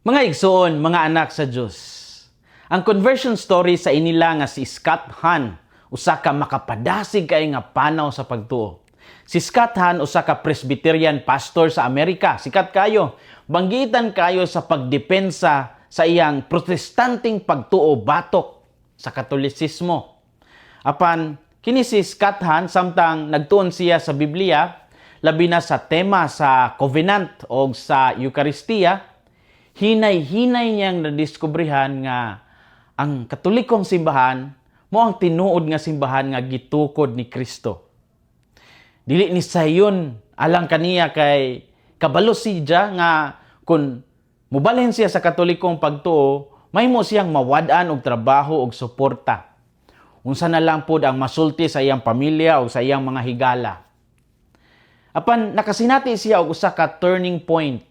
Mga igsoon, mga anak sa Dios. Ang conversion story sa inila nga si Scott Hahn, usa ka makapadasig kay nga panaw sa pagtuo. Si Scott Hahn, usa ka Presbyterian pastor sa Amerika. Sikat kayo. Banggitan kayo sa pagdepensa sa iyang Protestanting pagtuo batok sa Katolisismo. Apan kini si Scott Hahn, samtang nagtuon siya sa Biblia, labi na sa tema sa covenant o sa Eucharistia, hinay-hinay niyang nadiskubrehan nga ang Katolikong simbahan mao ang tinuod nga simbahan nga gitukod ni Kristo. Dili ni sayon alang kaniya kay kabalo siya nga kung mubalhin siya sa Katolikong pagtuo, mahimo siyang mawad-an og trabaho og suporta. Unsa na lang pod ang masulti sa iyang pamilya o sa iyang mga higala. Apan nakasinati siya og usa ka turning point.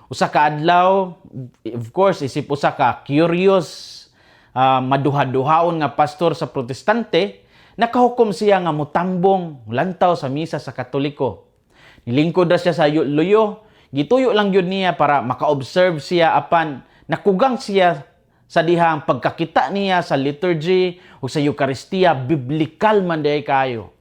Usa ka adlaw, of course, isip usa ka curious, maduha-duhaon nga pastor sa Protestante, nakahukom siya nga mutambong, lantaw sa misa sa Katoliko. Nilingkod ra siya sa luyo, gituyo lang gyud niya para maka-observe siya, apan nakugang siya sa dihang pagkakita niya sa liturgy o sa Eucharistia, biblikal man diay kayo.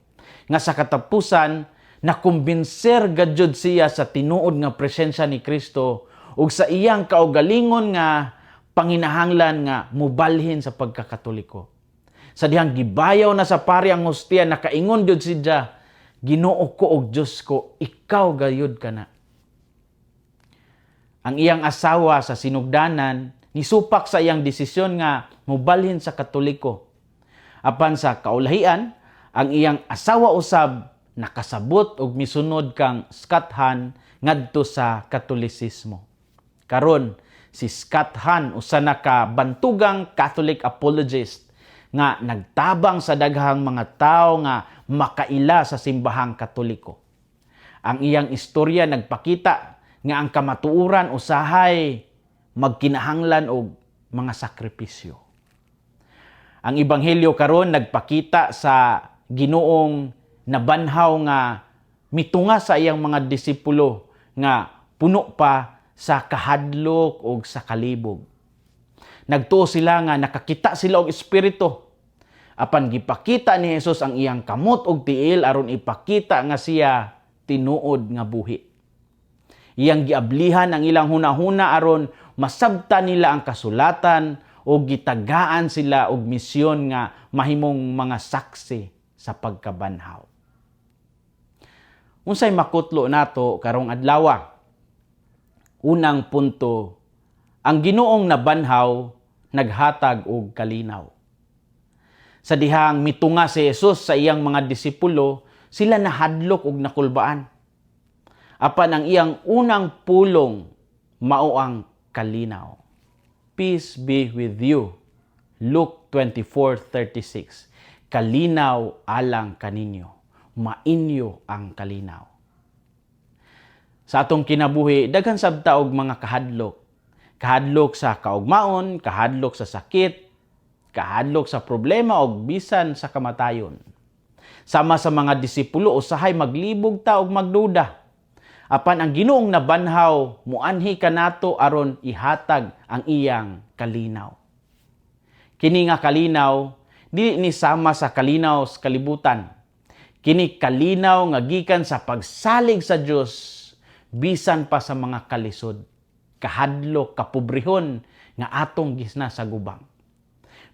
Nga sa katapusan, nakumbinser gadyod siya sa tinuod nga presensya ni Kristo ug sa iyang kaugalingon nga panginahanglan nga mubalhin sa pagkakatoliko. Sa dihang gibayaw na sa pari ang hostia, nakaingon gyud siya, "Ginoo ko ug Dios ko, ikaw gayud kana." Ang iyang asawa sa sinugdanan nisupak sa iyang desisyon nga mubalhin sa Katoliko. Apan sa kaulahian, ang iyang asawa usab nakasabot og misunod kang Scott Hahn ngadto sa Katolisismo. Karon, si Scott Hahn usa na ka bantugang Catholic apologist nga nagtabang sa daghang mga tawo nga makaila sa simbahang Katoliko. Ang iyang istorya nagpakita nga ang kamatuoran usahay magkinahanglan og mga sakripisyo. Ang ebanghelyo karon nagpakita sa Ginoong nabanhaw nga mitunga sa iyang mga disipulo nga puno pa sa kahadlok o sa kalibog. Nagtuo sila nga nakakita sila og espiritu. Apan gipakita ni Jesus ang iyang kamot og tiil aron ipakita nga siya tinuod nga buhi. Iyang giablihan ang ilang hunahuna aron masabta nila ang kasulatan o gitagaan sila og misyon nga mahimong mga saksi sa pagkabanhaw. Unsay makutlo nato karong adlaw? Unang punto, ang Ginoong nabanhaw naghatag og kalinaw. Sa dihang mitunga si Jesus sa iyang mga disipulo, sila nahadlok og nakulbaan. Apan ang iyang unang pulong mao ang kalinaw. "Peace be with you." Luke 24:36. Kalinaw alang kaninyo. Mainyo ang kalinaw. Sa atong kinabuhi, daghan sab ta og mga kahadlok. Kahadlok sa kaugmaon, kahadlok sa sakit, kahadlok sa problema og bisan sa kamatayon. Sama sa mga disipulo, usahay maglibog ta og magduda. Apan ang Ginoong nabanhaw muanhi kanato aron ihatag ang iyang kalinaw. Kini nga kalinaw dili ni sama sa kalinaw sa kalibutan. Kini kalinaw nga gikan sa pagsalig sa Dios bisan pa sa mga kalisod, kahadlok, kapobrehon nga atong gisnasagubang.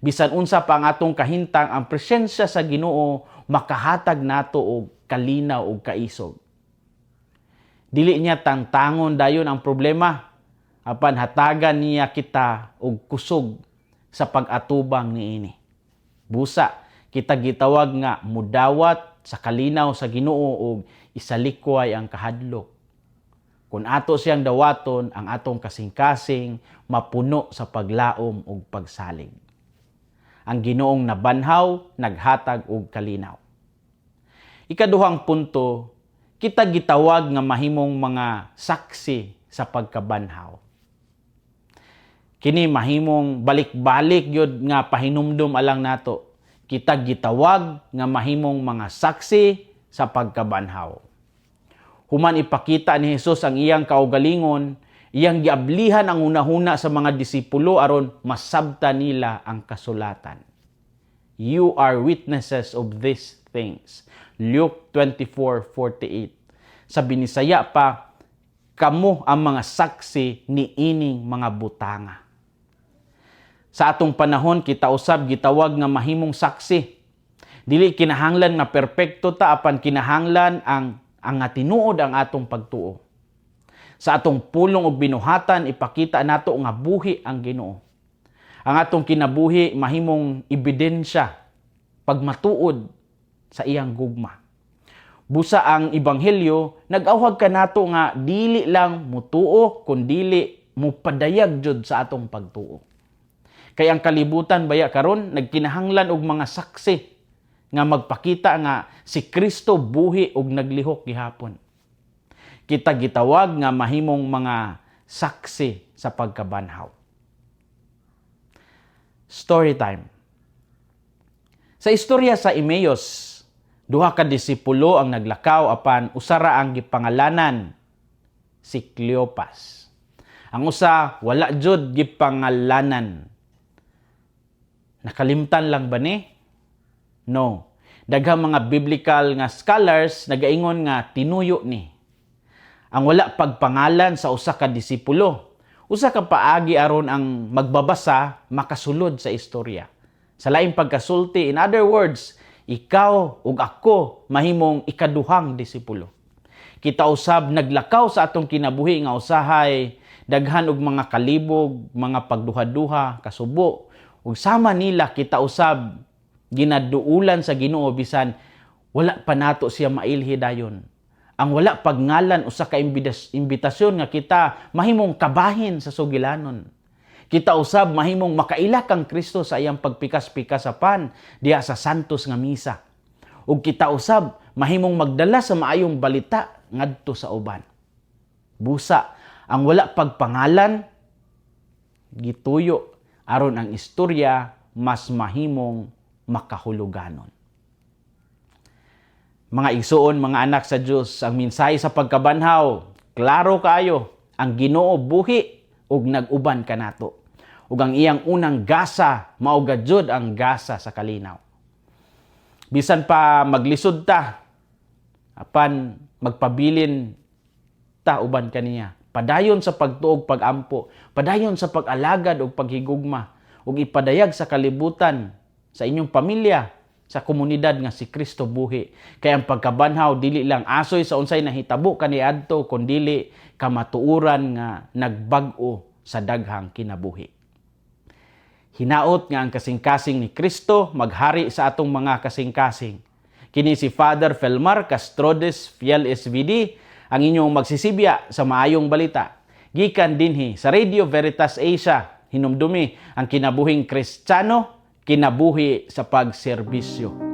Bisan unsa pa ang atong kahintang, ang presensya sa Ginoo makahatag nato og kalinaw ug kaisog. Dili niya tangtangon dayon ang problema, apan hatagan niya kita og kusog sa pag-atubang niini. Busa, kita gitawag nga mudawat sa kalinaw sa Ginoo ug isalikway ang kahadlok. Kung ato siyang dawaton, ang atong kasing-kasing mapuno sa paglaom ug pagsalig. Ang Ginoong nabanhaw naghatag og kalinaw. Ikaduhang punto, kita gitawag nga mahimong mga saksi sa pagkabanhaw. Kini mahimong balik-balik gyud nga pahinumdum alang nato. Kita gitawag nga mahimong mga saksi sa pagkabanhaw. Human ipakita ni Jesus ang iyang kaugalingon, Iyang giablihan ang hunahuna sa mga disipulo aron masabta nila ang kasulatan. "You are witnesses of these things." Luke 24:48. Sa Binisaya pa, "Kamo ang mga saksi ni ining mga butanga." Sa atong panahon, kita usab gitawag nga mahimong saksi. Dili kinahanglan nga perpekto ta, apan kinahanglan ang nga tinuod ang atong pagtuo. Sa atong pulong ug binuhatan, ipakita nato nga buhi ang Ginoo. Ang atong kinabuhi mahimong ebidensya pagmatuod sa iyang gugma. Busa ang ebanghelyo nag-awhag kanato nga dili lang mutuo kundili mupadayag jud sa atong pagtuo. Kay ang kalibutan baya karon nagkinahanglan og mga saksi nga magpakita nga si Kristo buhi ug naglihok gihapon. Kita gitawag nga mahimong mga saksi sa pagkabanhaw. Story time. Sa istorya sa Emmaus, duha ka disipulo ang naglakaw, apan usa ra ang gipangalanan, si Cleopas. Ang usa wala jud gipangalanan. Nakalimtan lang ba ni? No. Daghang mga biblical nga scholars nagaingon nga tinuyo ni. Ang wala pagpangalan sa usa ka disipulo, usa ka paagi aron ang magbabasa makasulod sa istorya. Sa laing pagkasulti, in other words, ikaw ug ako mahimong ikaduhang disipulo. Kita usab naglakaw sa atong kinabuhi nga usahay daghan og mga kalibog, mga pagduha-duha, kasubo. Ug sama nila, kita usab ginaduulan sa Ginoo bisan wala pa nato siya mailhi dayon. Ang wala pagngalan, usa ka imbitasyon nga kita mahimong kabahin sa sugilanon. Kita usab mahimong makaila kang Kristo sa iyang pagpikas-pikas sa pan diha sa santos nga misa. Ug kita usab mahimong magdala sa maayong balita ngadto sa uban. Busa ang wala pagpangalan gituyo aron ang istorya mas mahimong makahuluganon. Mga igsuon, mga anak sa Dios, ang mensahe sa pagkabanhaw, klaro kaayo, ang Ginoo buhi ug nag-uban kanato. Ug ang iyang unang gasa mao jud ang gasa sa kalinaw. Bisan pa maglisod ta, apan magpabilin ta uban kaniya. Padayon sa pagtuo ug pagampo, padayon sa pag-alagad ug paghigugma, ug ipadayag sa kalibutan, sa inyong pamilya, sa komunidad nga si Kristo buhi. Kay ang pagkabanhaw dili lang asoy sa unsay nahitabo kaniadto, kundili kamatuoran nga nagbag-o sa daghang kinabuhi. Hinaot nga ang kasing-kasing ni Kristo maghari sa atong mga kasing-kasing. Kini si Father Felmar Castrodes Fiel SVD, ang inyong magsisibya sa maayong balita. Gikan dinhi sa Radio Veritas Asia, hinumdumi ang kinabuhing Kristiyano, kinabuhi sa pagserbisyo.